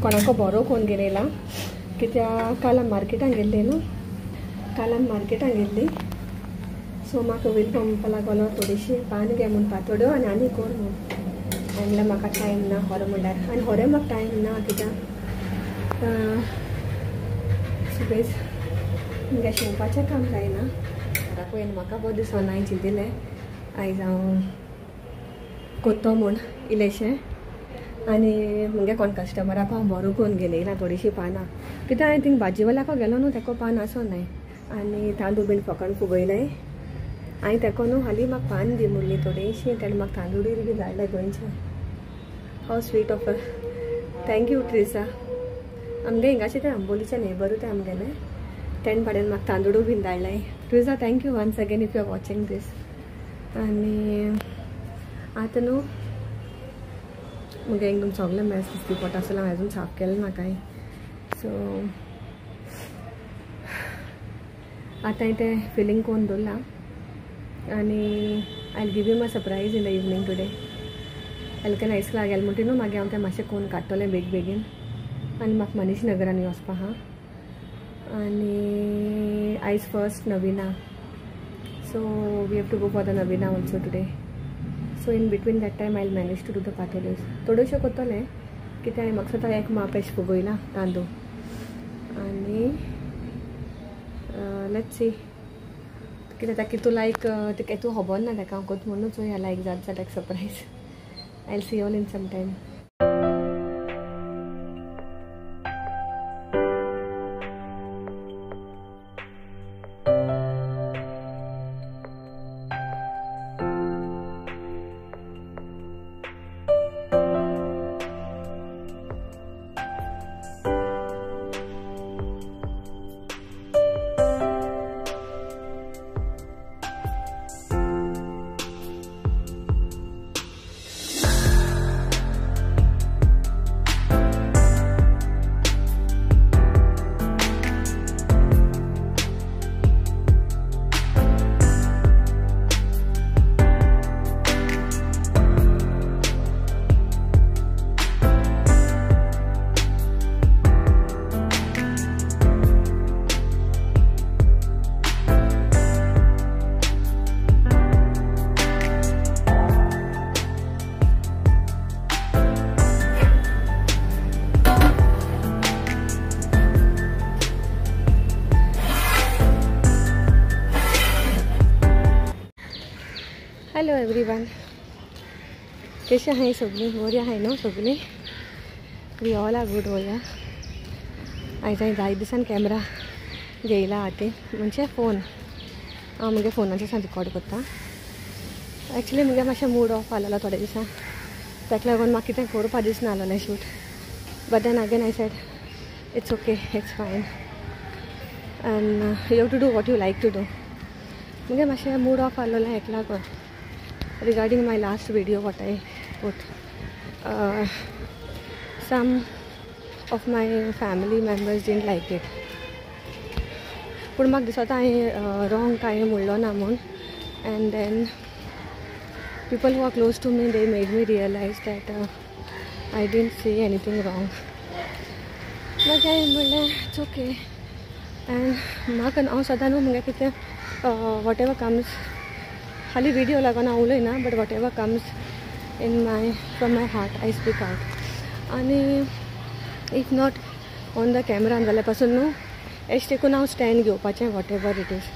कोणाको बरो कोण गेलेला कित्याक काल आमी मार्केटान गेल्ले न्हू, काल आमी मार्केटान गेल्ली. सो म्हाका वयल म्हणपा लागलो थोडीशी पान घे म्हूण पातोड्यो आनी आनी कोर म्हूण. हांवें म्हणल्यार म्हाका टायम ना खरो म्हणल्यार, आनी खरें म्हाका टायम ना कित्याक सुबेज मुगे शिंवपाचें काम जायना. घराक वयन म्हाका बरो दिसना, हांवें चिंतिल्लें आयज हांव कोत्तो म्हूण इल्लेशें. आनी मुगे कोण कस्टमराक हांव बरो करून घेयला थोडीशीं पानां, कित्याक हांवें थिंग भाजीवाल्याको गेलो न्हू तेको पान आसो नाय आनी तांदूळ बीन फकण फुगयलें. हांवें तेको न्हू हालीं म्हाका पान दी म्हणली थोडीशी, तेणें म्हाका तांदूळ बी धाडले गोंयचे. How sweet of her, thank you Teresa. आमगे हिंगाचे तें आंबोलीचे नेबरू तें आमगेलें, तेणें भाड्यान म्हाका तांदूळ बीन धाडलें. Teresa thank you once again if you are watching this. आनी आतां न्हू मुगे एकदम सगळें मॅस दिसती पोट आसलें, हांवें अजून साफ केलें ना कांय. सो आतां हांवें तें फिलींग कोन्न दवरलां आनी I will give you my surprise in the evening today. एलकेन हायस्कुलाक गेलें म्हणटी न्हू मागीर हांव तें मातशें कोन्न काडटलें बेग बेगीन. आनी म्हाका मनीष नगरान वचपा आहा आनी आयज first novena, so we have to go for the novena also today. So in between that time I will manage to do the पातोल्योज. थोड्योश्यो करतलें कित्याक हांवें म्हाका स्वता एक माप एश फुगयलां तांदूळ. आनी let's see कितें ताका कितू लायक तेका तूं खबर ना ताका हांव कोत म्हणून चोया लायक जाता जाल्यार surprise. I will see all in some time. Hello everyone, कशें आहाय सगळीं? बरी आहाय न्हू सगळीं? We all are good वया. आयज हांवें जाय दिसान कॅमरा घेयला हातीन, म्हणजे फोन. हांव मुगे फोनाचेर सान रिकॉर्ड करता. एक्चुली मुगे मातशें मूड ऑफ आसलेलो थोडे दिसां, ताका लागून म्हाका कितें करपा दिसनासलें shoot. But then again I said it's okay, it's fine and you have to do what you like to do. मुगे मातशें मूड ऑफ आसलेलें हेका लागून regarding my last video what I put. Some of my family members didn't like it. पूण म्हाका दिसता हांवें wrong कांय म्हणलो ना म्हूण. And then people who are close to me they made me realize that I didn't say anything wrong. मागीर हांवें म्हणलें it's okay. And म्हाका हांव सदां न्हू मुगे कितें what ever comes, खाली व्हिडिओ लागून हांव उलयना, but whatever comes in my from my heart I speak out. आनी if not on the camera जाल्यार पासून न्हू एश देखून हांव स्टँड घेवपाचें what ever it is.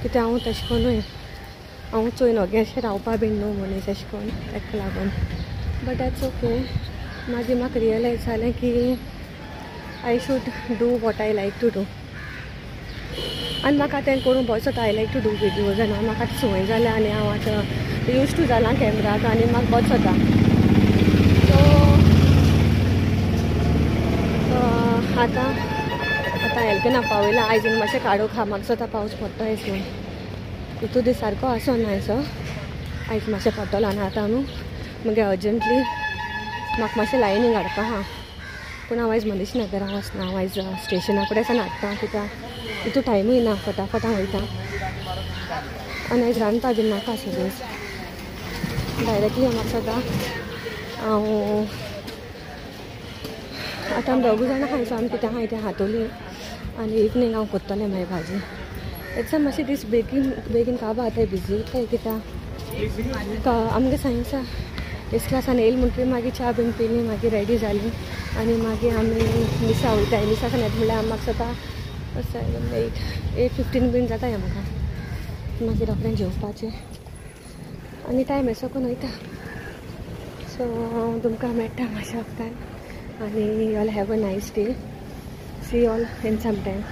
कित्याक हांव तशें करुनूय हांव चोयन ओगे अशें रावपा बीन न्हू मनीस एशें करून ताका लागून. But that's okay. मागीर म्हाका रियलायज जालें की I should do what I like to do. आनी म्हाका तें करूंक बरें दिसता. I like to do videos आनी म्हाका आतां संवय जाल्या आनी हांव आतां यूज टू जालां कॅमराक आनी म्हाका बरें दिसता. सो आतां आतां एल्केना पावयलां. आयज मातशें काडूंक खा, म्हाका दिसता पावस पडटा आयज म्हूण. इतू दीस सारको आसो ना आयचो, आयज मातशें पडटलो. आनी आतां न्हू मुगे अर्जंटली म्हाका मातशें लायनींग हाडपा आहा. पूण हांव आयज मनीष नगरा वचना, हांव आयज स्टेशना कडेन सावन हाडटा कित्याक इतू टायमूय ना, फटाफट हांव वयता. आनी आयज रांदपा बीन नाका सुबेज, डायरेक्टली म्हाका सदां हांव आतां आमी दोगूय जाणां खाय, सो आमी कितें आहाय तें खातोली आनी इवनींग हांव कोत्तोलें मागीर भाजी. एग्जाम मातशें दीस बेगीन बेगीन काबार जाताय, बिजी उरताय कित्याक आमगे सायन्सा एस क्लासान येयली म्हणटकीर मागीर च्या बीन पिली, मागीर रेडी जाली आनी मागीर आमी मिसा वयताय. मिसा येता म्हणल्यार म्हाका दिसता 7 8 8:15 बीन जाताय आमकां. मागीर रोखडें जेवपाचें आनी टायम येसो कोन्न वयता. सो हांव तुमकां मेळटा मातशें वखदान आनी you all have a nice day. See all in some time.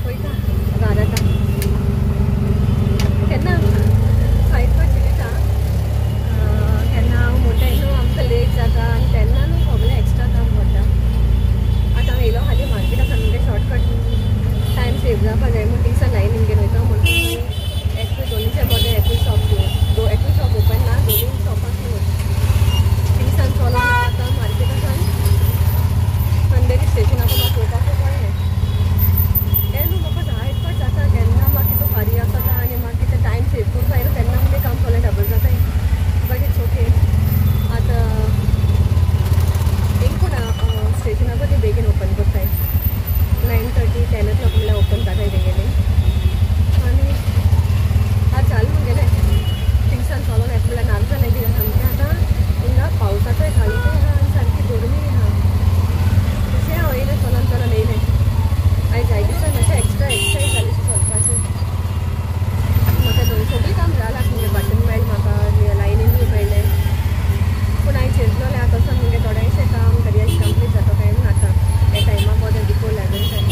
वयता घरा आतां केन्ना फायव चिंता केन्ना हांव म्हणटाय न्हू आमकां लेट जाता आनी तेन्ना न्हू सगळें एक्स्ट्रा काम पडटा. आतां हांव येयलो हालीं मार्केटासान म्हणजे शॉर्टकट टायम सेव जावपा जाय म्हूण थिंगसान लायनीन घेवन वयता म्हणून एकूय दोनीच्या मदें एकूय शॉप क्लोज, एकूय शॉप ओपन ना, दोनूय शॉपां क्लोज. थिंगसान चलोन आतां मार्केटासान अंधेरी स्टेशनाक म्हाका वयपाचें पडलें. तें न्हू म्हाका जायत कट जाता केन्ना म्हाका कितें फारी आसता आनी म्हाका कितें टायम सेव करपा जाय तेन्ना म्हणजे काम सगळें डबल जाता. But it's okay. आतां एक पूण स्टेशनाक ती बेगीन ओपन करताय, 9:30 10 o'clock म्हणल्यार ओपन जाताय तेंगेलें. आनी आतां जालें मुगेलें थिंगसान चलोन येता म्हणल्यार नाक जालें कित्याक सामकें आतां हिंगा पावसाचोय घालूय आहा आनी सारकी गरमी आहा. तशें हांव येयलें चलोन चलोन येयलें आनी जाय दिसान मातशें एक्स्ट्रा एक्सरसायज जाली चलपाची. म्हाका दोन सगळीं काम जालां म्हणजे बटन मेळ्ळें म्हाका, लायनींगूय मेळ्ळें, पूण हांवें चिंतलोलें आतां वचोन मुगे थोडेंशें काम तरी कंप्लीट जाता काय म्हूण. आतां हे टायमा मोदें बिफोर 11 टायम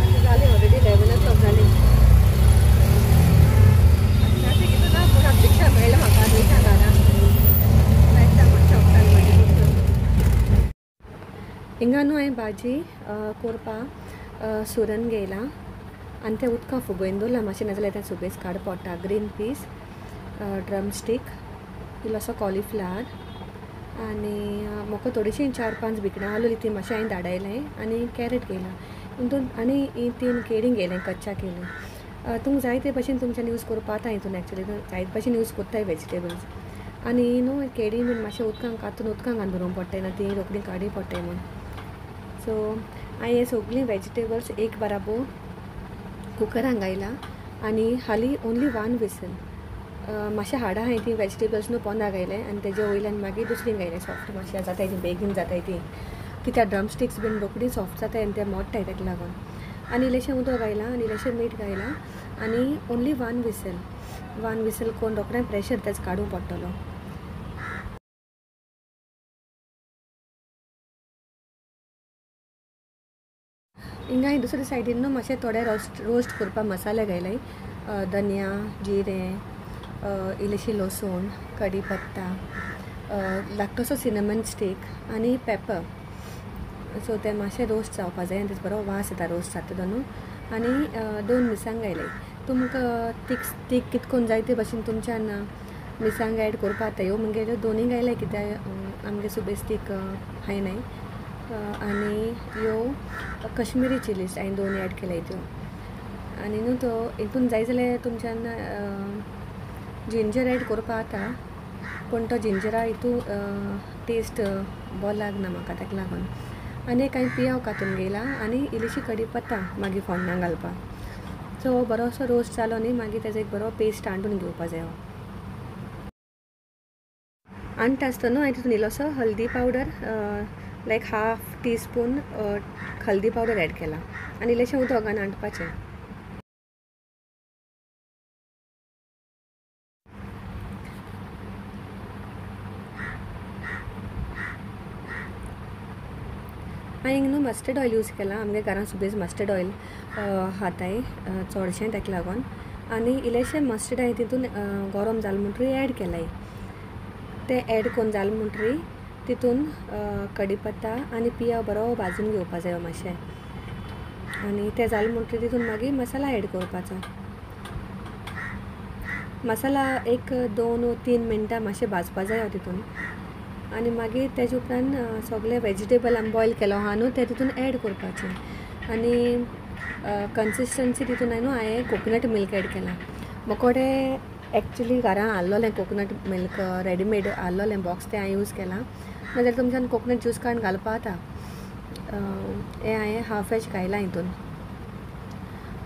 आतां जालें ऑलरेडी 11 o'clock जालीं. ट्राफीक इतू ना पूण आतां रिक्षा मेळ्ळें म्हाका वयता घरा मेळटा मातशें वखदान मागीर. हिंगा न्हू हांवें भाजी कोरपा सुरण घेयलां आनी तें उदकां फुगोवन दवरलां मातशें, नाजाल्यार तें सुबेज काड पडटा. ग्रीन पीस, ड्रम स्टीक, इल्लोसो कॉलिफ्लावर आनी म्हाका थोडीशीं 4-5 भिकणां आसलेलीं ती मातशें हांवें धाडायलें आनी कॅरेट घेयलां हितून आनी ही 3 केळीं घेयलें कच्च्या केळीं. तुमकां जाय ते भशेन तुमच्यान यूज करपा जाता हितून. एक्चुली जायते भशेन यूज करताय वेजिटेबल्स. आनी न्हू केळीं बीन मातशें उदकांक कातून उदकांक घालून दवरूंक पडटाय ना ती रोखडी काडी पडटाय म्हूण. सो हांवें हे सगळीं वेजिटेबल्स एक बराबर कुकरान घायला आनी हालीं ओन्ली 1 विसल मातशें हाडां आहाय ती वेजिटेबल्स न्हू पोंदा घायलें आनी तेजे वयल्यान मागीर दुसरीं घायलें. सॉफ्ट मातशें जाताय ती, बेगीन जाताय ती कित्याक ड्रम स्टिक्स बीन रोखडी सॉफ्ट जाताय आनी ते मोडटाय तेका लागून. आनी इल्लेशें उदक घायलां आनी इल्लेशें मीठ घायलां आनी ओन्ली 1 विसल, 1 विसल कोन्न रोखडें प्रेशर तेजो काडूंक पडटलो. हिंगा हांवें दुसरे सायडीन न्हू मातशें थोडे रोस्ट करपाक मसाले घायले, धनिया, जिरें, इल्लीशी लसूण, कडी पत्ता, धाकटोसो सिनेमन स्टीक आनी पेपर. सो तें मातशें रोस्ट जावपा जाय आनी तेजो बरो वास येता रोस्ट जाता न्हू. आनी 2 मिरसांग घायले. तुमकां तीख कितकोन कोन्न जाय ते भशेन तुमच्यान मिरसांग एड करपा जाता. ह्यो मुगेल्यो दोनूय घायले कित्याक आमगे सुबेज तीख खायनाय. आनी ह्यो कश्मीरी चिलीज हांवें 2 एड केल्याय त्यो. आनी न्हू तो हितून जाय जाल्यार तुमच्यान जिंजर एड करपा जाता, पूण तो जिंजरा हितू टेस्ट बरो लागना म्हाका तेका लागून. आनी कांय पियाव कातून घेयला आनी इल्लीशी कडी पत्ता मागीर फोण्णां घालपाक. सो बरोसो रोस्ट जालो न्ही मागीर तेजो एक बरो पेस्ट आणून घेवपा जायो. आणटा आसतना न्हू हांवें तितून इल्लोसो हल्दी पावडर लायक 1/2 टीस्पून हल्दी पावडर एड केला आनी इल्लेशें उदक घालून आणपाचें. हांवें न्हू मस्टर्ड ऑयल यूज केलां. आमगे घरान सुबेज मस्टर्ड ऑयल खाताय चडशें तेका लागून. आनी इल्लेशें मस्टर्ड हांवें तितून गरम जालें म्हणटरी एड केलाय. तें एड करून जालें म्हणटरी तितून कडीपत्ता आनी पियाव बरो भाजून घेवपा जायो मातशें. आनी तें जालें म्हणटरी तितून मागीर मसाला एड करपाचो. मसाला 1-2 3 मिनटां मातशें भाजपा जायो तितून. आनी मागीर तेजे उपरांत सगळे वेजिटेबल आमी बॉयल केलो आहा न्हू तें तितून एड करपाचें. आनी कन्सिस्टन्सी तितून न्हू हांवें कोकोनट मिल्क एड केलां. मोकोडे एक्चुली घरां आहलोलें कोकोनट मिल्क रेडीमेड आहलोलें बॉक्स तें हांवें यूज केलां, नाजाल्यार तुमच्यान कोकोनट ज्यूस काडून घालपा जाता. हें हांवें हाफ एच घायलां हितून.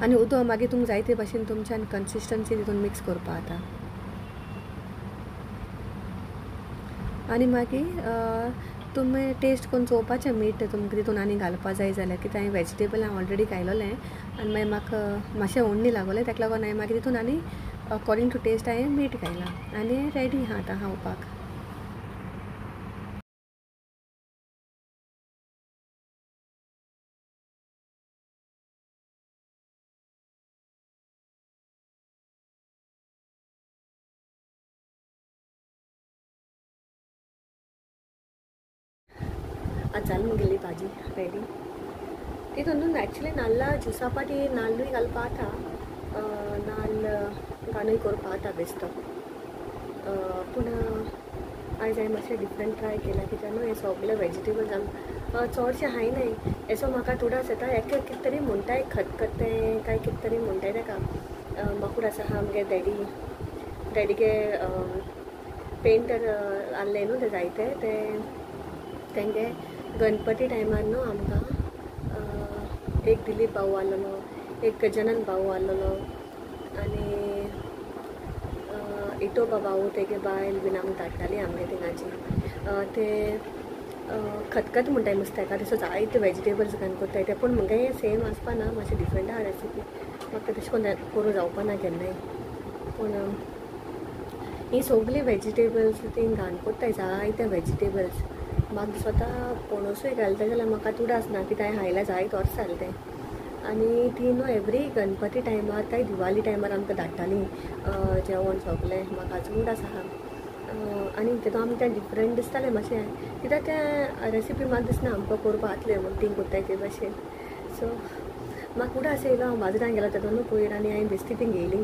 आनी उदक मागीर तुमकां जाय ते भाशेन तुमच्यान कन्सिस्टन्सी तितून मिक्स करपा जाता. आनी मागीर तुमी टेस्ट करून चोवपाचें मीठ तुमकां तितून आनी घालपा जाय जाल्यार, कित्याक हांवें वेजिटेबल हांवें ऑलरेडी घायलोलें आनी मागीर म्हाका मातशें उण्णी लागोलें, ताका लागून हांवें मागीर तितून आनी अकॉर्डिंग टू टेस्ट हांवें मीठ घायलां आनी रेडी आहा आतां खावपाक. आतां जाली मुगेली भाजी रेडी. तितून न्हू एक्चुली नाल्ला ज्युसा पाटी नाल्लूय घालपा जाता, नाल्ल घालूय करपा जाता बेश्टो. पूण आयज हांवें मातशें डिफरंट ट्राय केलां, कित्याक न्हू हें सगळें वेजिटेबल्स आम चडशें खायनाय. येसो म्हाका तुडास येता एक कितें तरी म्हणटाय खतखतें काय कितें तरी म्हणटाय ताका. माकूड आसा आहा आमगे डॅडी, डॅडीगे पेंटर आहले न्हू ते जायते, ते तेंगे गणपती टायमार न्हू आमकां एक दिलीप भाऊ आहलोलो, एक गजानन भाऊ आहलोलो आनी इटोबा भाऊ तेगे बायल बीन आमकां धाडटाली आमगे थिंगाची. ते खतखत म्हणटाय नुस्तें ताका, तसो जायते वेजिटेबल्स घालून करताय ते, पूण मुगे सेम आसपा ना, मातशें डिफरंट आहा रेसिपी, म्हाका तशें करून करूं जावपा ना केन्नाय. पूण ही सगळीं वेजिटेबल्स ती घालून करताय जायते वेजिटेबल्स. म्हाका दिसता पणसूय घालता जाल्यार म्हाका तुडास ना, कित्याक हांवें खायल्या जायत वर्स जालें तें. आनी ती न्हू एवरी गणपती टायमार काय दिवाली टायमार आमकां धाडटाली जेवण सगळें, म्हाका अजून उडास आहा. आनी तेतून आमकां तें डिफरंट दिसतालें मातशें, कित्याक तें रेसिपी म्हाका दिसना आमकां करपा जातलें म्हूण तीं करताय ते भाशेन. सो म्हाका उडास येयलो, हांव बाजारान गेलो तेतून न्हू पयर आनी हांवें बेश्टी ती घेयली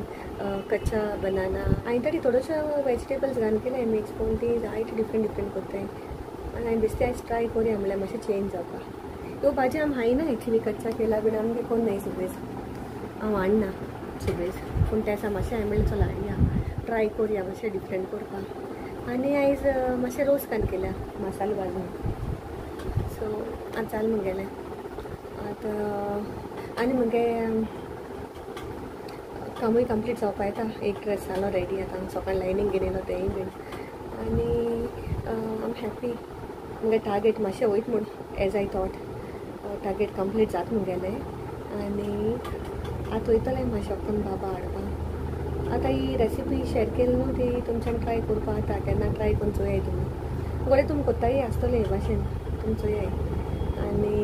कच्चा बनाना. हांवें तरी थोड्योश्यो वेजिटेबल्स घालून केलें मिक्स, पूण ती जायते डिफरंट डिफरंट करताय. आनी हांवें बेश्टी आयज ट्राय करुया म्हणल्यार मातशें चेंज जावपा. ह्यो भाजी आमी खायना एक्चुली, कच्चा केला बीन आमगे कोण न्हय सुबेज, हांव हाडना सुबेज, पूण त्या दिसा मातशें हांवें म्हणलें चल हाडया ट्राय करुया मातशें डिफरंट करपाक. आनी आयज मातशें रोस घालून केल्या मसालो भाजून. सो आतां जालें मुगेलें. आतां आनी मुगे कामूय कंप्लीट जावपा येता, एक ड्रेस जालो रेडी, आतां सकाळीं लायनींग घेवन येयलो तेंय बीन. आनी I am happy, मुगे टार्गेट मातशें वयता म्हूण as I thought target complete जाता मुगेलें. आनी आतां वयतलें मातशें शॉपान बाबा हाडपाक. आतां ही रेसिपी शेर केली न्हू ती तुमच्यान ट्राय करपा जाता, केन्ना ट्राय करून चोयाय तुमी, बरें तुमी कोत्ताय आसतलें हे भाशेन तुमी चोयाय. आनी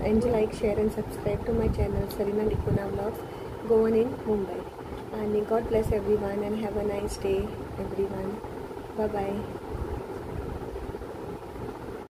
enjoy, like, share and subscribe to my channel Sarina D'Cunha vlogs Goan in Mumbai. आनी God bless everyone and have a nice day everyone. Bye bye.